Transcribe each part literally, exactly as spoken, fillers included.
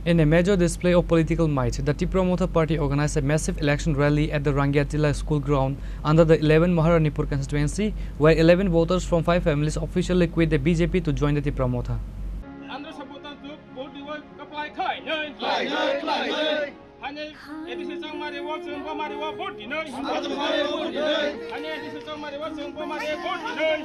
In a major display of political might, the Tipra Motha Party organized a massive election rally at the Rangiatila School Ground under the eleven Maharanipur constituency, where eleven voters from five families officially quit the B J P to join the Tipra Motha. Andhra Sabota Duk, vote diwa apply khai nai. Khai nai, khai nai. Hani A D C Chongmari wo, Chongmari wo, vote di nai. Hani A D C Chongmari wo, Chongmari wo, vote di nai.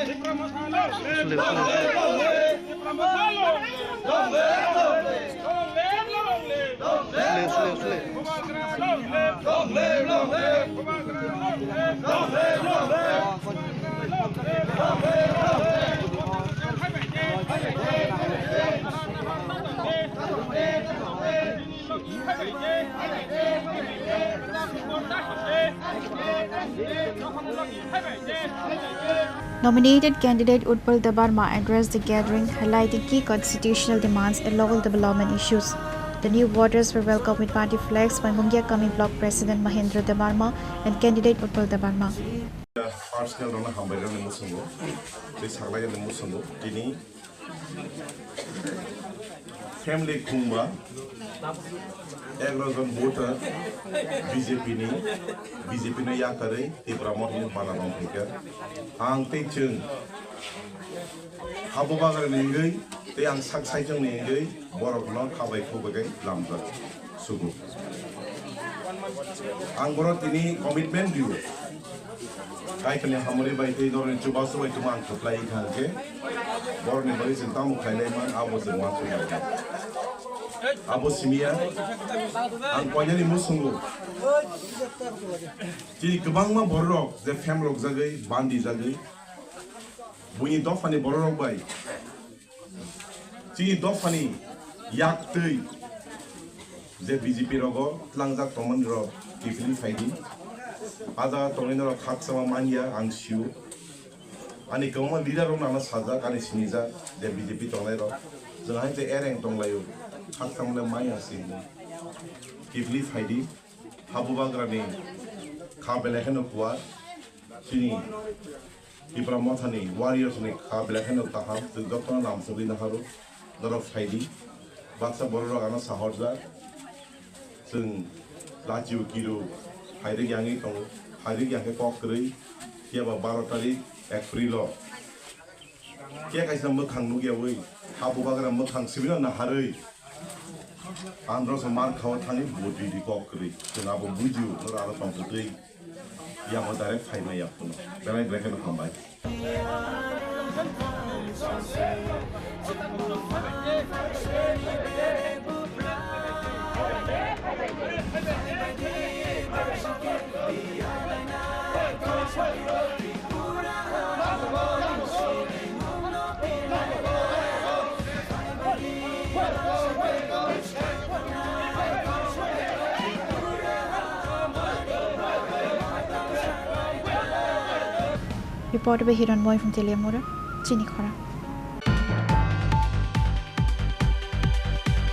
Tipra Motha long live. Tipra Motha long live. Long live, long live. Long live, long live. Long live, long live. Bubagra long live. Long live, long live. Bubagra long live. Long live, long live. Nominated candidate Utpal Debbarma addressed the gathering, highlighting key constitutional demands and local development issues. The new voters were welcomed with party flags by Mungia Kami Block President Mahendra Debbarma and candidate Utpal Debbarma. Personal rokno hambai rokni muchungo, tei saklai rokni muchungo, tini family khungba egaroh jon voter B J P ni, B J P no yakarwi Tipra Motha ni bana rong phaikha. Ang tei chwng Habubagra ni wngwi tei ang sak saichung ni wngwi borokno khabai khubagwi lamjak sugo. Ang borok tini commitment rio. Kaitorni hamari bai tei norokni chubachu bai tongma ang kwplai wngkha hwnkhe borokni bagwi chwng tamo khlainai man abo chwng uansuknai. Abo simiya ang koinani musungo chini kwbangma bororok je phem rokjagwi, bandijagwi, buini dophani bororok bai chini dophani yaktwi je B J P rogo tlangjak tongmani rok kiphilwi phaidi. A jaga tongnai norok khakchangma manya ang sio. Ani kwbangma leader rok nang sajak, ani sinijak je B J P tongnai rok. Jwng hai je ereng tonglaio, khakchangma manya si. Kiphilwi phaidi. Habubagrani kha belai kheno kuar. Chini Tipra Mothani warriors ni kha belai kheno kaham, chwng jotono lamsogwi naharo, norok phaidi, baksa bororok ano sahorjak, chwng lachio kiro, phairwk yangwi tongo, phairwk yangkhe kok kwrwi, phiya ba baro tarik April o, phiya kaisa mwkhang nukyawi, Habubagra mwkhang sibino naharwi, andro se mar khawa thangwi vote ridi kok kwrwi, chwng abo bujio, norok ano tongthokwi. Yang o direct phaima ya kuno. Belai belai kheno hambai. Report by Hiran Boy from Teliamura, Chini Khorang.